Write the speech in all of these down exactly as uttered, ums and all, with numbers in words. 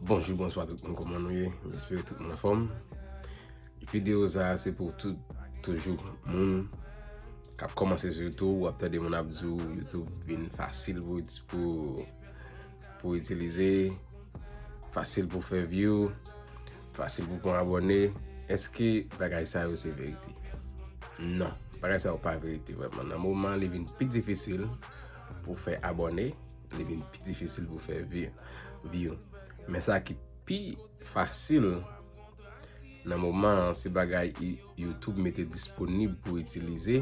Bonjou, bonswa tout moun, kòman nou ye? M espere tout moun anfòm. Videyo sa a se pou tout, toujou, moun k ap kòmanse sou YouTube, w ap tande moun ap di w YouTube vin fasil pou, pou, pou itilize, fasil pou fè view, fasil pou pran abòne. Èske bagay sa yo se verite? Non, bagay sa yo pa verite vrèman. Nan moman li vin pi difisil pou fè abòne, li vin pi difisil pou fè view. Men sa ki pi fasil nan moman an, se bagay YouTube mete disponib pou itilize,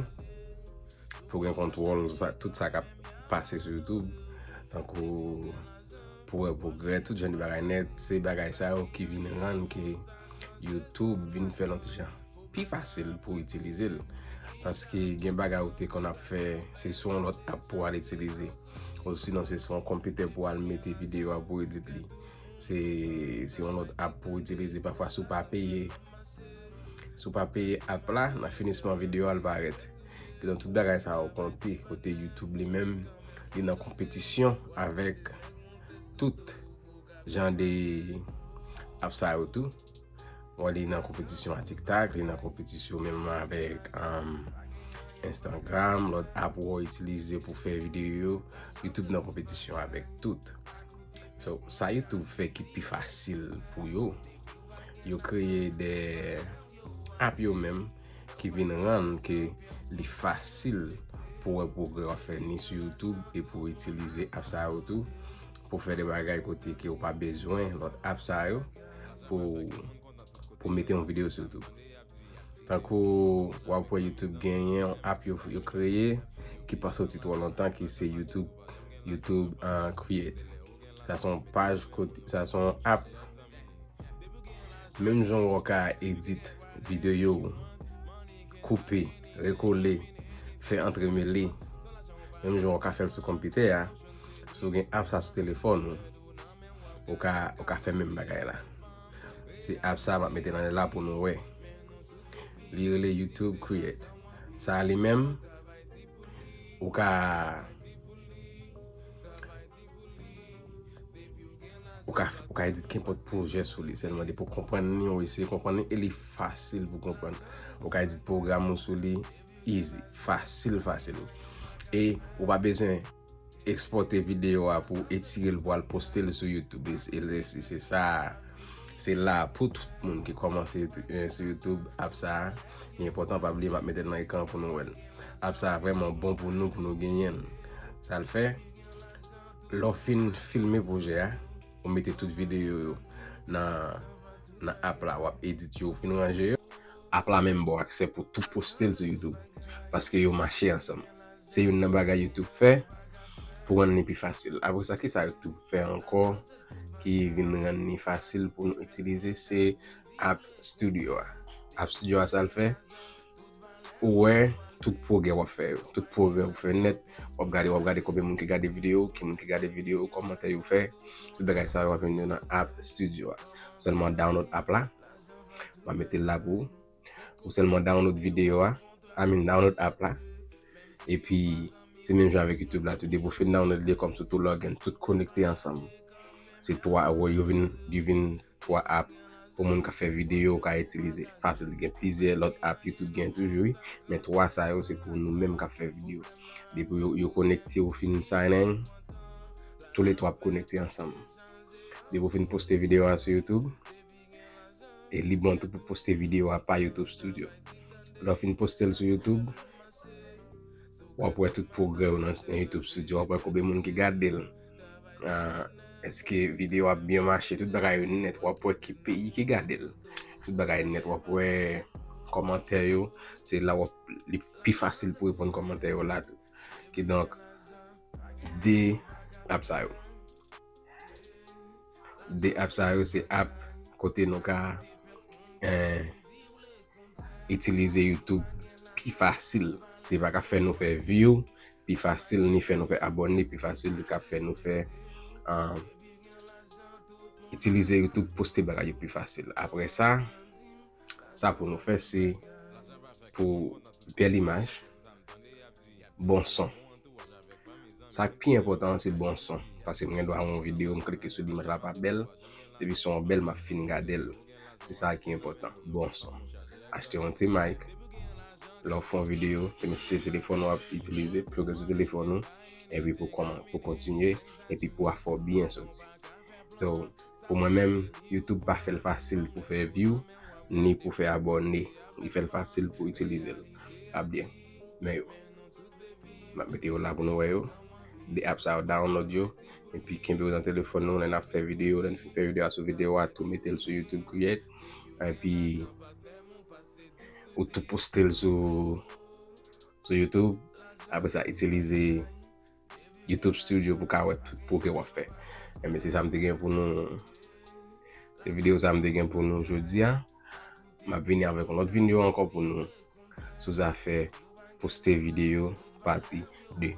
pou gen kontwòl tout sa k ap pase sou YouTube, tankou pou wè pwogrè, tout jan de bagay nèt. Se bagay sa yo ki vin rann ke YouTube vin fè l yon ti jan pi fasil pou itilize l. Paske gen bagay ou te konn ap fè, se sou yon lòt app pou al itilize. Osinon, se sou yon konpitè pou al mete videyo a pou edit li. Se, se yon lòt app pou itilize. Pafwa, si w pa peye, si w pa peye app la, nan finisman videyo a, l parèt. Kidonk, tout bagay sa yo konte, kote YouTube li menm, li nan konpetisyon avèk tout jan de app sa yo tou. Bon, li nan konpetisyon a TikTok, li nan konpetisyon menm avèk, um, Instagram, lòt app ou itilize pou fè videyo yo, YouTube nan konpetisyon avèk tout. So, sa YouTube fè ki pi fasil pou yo, yo kreye de app yo menm ki vin rann ke li fasil pou wè pwogrè w ap fè ni sou YouTube e pou itilize app sa yo tou pou fè de bagay kote ke w pa bezwen lòt app sa yo pou, pou mete yon videyo sou YouTube. Tankou w ap wè YouTube genyen yon app yo, yo kreye ki pa soti twò lontan ki se YouTube, YouTube, uh, Create. Sa se yon paj kote, sa se yon app. Menm jan w ka edit videyo, koupe, rekole, fè antremele, menm jan w ka fè l sou konpitè a, si w gen app sa sou telefòn ou, ou ka, ou ka fè menm bagay la. Se app sa m ap mete nan la pou nou wè. Li rele YouTube Create. Sa li menm, ou ka, ou ka, ou ka edit kenpòt pwojè sou li. Sèlman depi w konprann li, ou eseye konprann li, e li fasil pou konprann. Ou ka edit pwogram ou sou li, easy, fasil, fasil. E ou pa bezwen ekspòte videyo a pou etire l pou al poste l sou YouTube. E se, e se, se sa, se la pou tout moun ki kòmanse, eh, sou YouTube, app sa a, li enpòtan, pa bliye m ap mete l nan ekran pou nou wè l. App sa a vrèman bon pou nou, pou nou genyen l. Sa l fè, lè w fin filme pwojè a, ou mete tout videyo yo nan, nan app la, w ap edit yo, ou fin ranje yo. App la menm ba w aksè pou tou poste l sou YouTube, paske yo mache ansanm. Se youn nan bagay YouTube fè pou rann li pi fasil. Apre sa, kisa YouTube fè ankò ki vin rann li fasil pou nou itilize? Se App Studio a. App Studio a, sa l fè, ou wè tout pwogrè w ap fè yo. Tout pwogrè w fè nèt, w ap gade, w ap gade konbyen moun ki gade videyo, ki moun ki gade videyo, kòmantè yo fè. Tout bagay sa yo ap vin yo nan App Studio a. Sèlman download app la. M ap mete l la pou ou. Ou sèlman download videyo a, I mean, download app la. Epi, se menm jan avèk YouTube la tou, depi w fin download li, kòmsi w tou log in, tout konekte ansanm. Se twa, yo vin, yo vin twa app pou moun k ap fè videyo ka itilize. Fasil, gen plizyè lòt app YouTube gen toujou, wi, men twa sa yo se pou nou menm k ap fè videyo. Depi yo, yo konekte, ou fin sign in, toulètwa ap konekte ansanm. Depi w fin poste videyo a sou YouTube, e li bon tou pou poste videyo a pa YouTube Studio. Lè w fin poste l sou YouTube, w ap wè tout pwogrè yo nan, nan YouTube Studio. W ap wè konbyen moun ki gade l. Ah, èske videyo ap byen mache? Tout bagay yo nèt. W ap wè ki peyi ki gade l. Tout bagay nèt. W ap wè kòmantè yo. Se la w ap, li pi fasil pou reponn kòmantè yo la tou. Kidonk, de app sa yo. De app sa yo se app kote nou ka, eh, itilize YouTube pi fasil. Se pa ka fè nou fè view pi fasil, ni fè nou fè abòne pi fasil, li ka fè nou fè, ah, itilize YouTube, poste bagay yo pi fasil. Apre sa, sa pou nou fè, se pou bèl imaj, bon son. Sa k pi enpòtan an, se bon son. Paske m gen dwa wè yon videyo, m klike sou li, imaj la pa bèl. Depi son an bèl, m ap fin gade l. Se sa ki enpòtan. Bon son. Achte yon ti mic. Lè w fè yon videyo, te mete se telefòn ou ap itilize, ploge sou telefòn ou, epi pou kòman, pou kontinye, epi pou afè w byen soti. So, pou mwen menm, YouTube pa fè l fasil pou fè view, ni pou fè abòne. Li fè l fasil pou itilize l. Ap byen. Men yo. M ap mete yo la pou nou wè yo. De app sa yo, download yo. Epi kenbe yo nan telefòn nou lè n ap fè videyo. Lè n fin fè videyo a sou videyo a, tou mete l sou YouTube Create. Epi ou tou poste l sou, sou YouTube. Apre sa, itilize YouTube Studio pou ka wè tout pwogrè w ap fè. Enben, se sa m te gen pou nou. Se videyo sa m te gen pou nou jodi a. M ap vini avèk yon lòt videyo ankò pou nou sou zafè poste videyo pati de.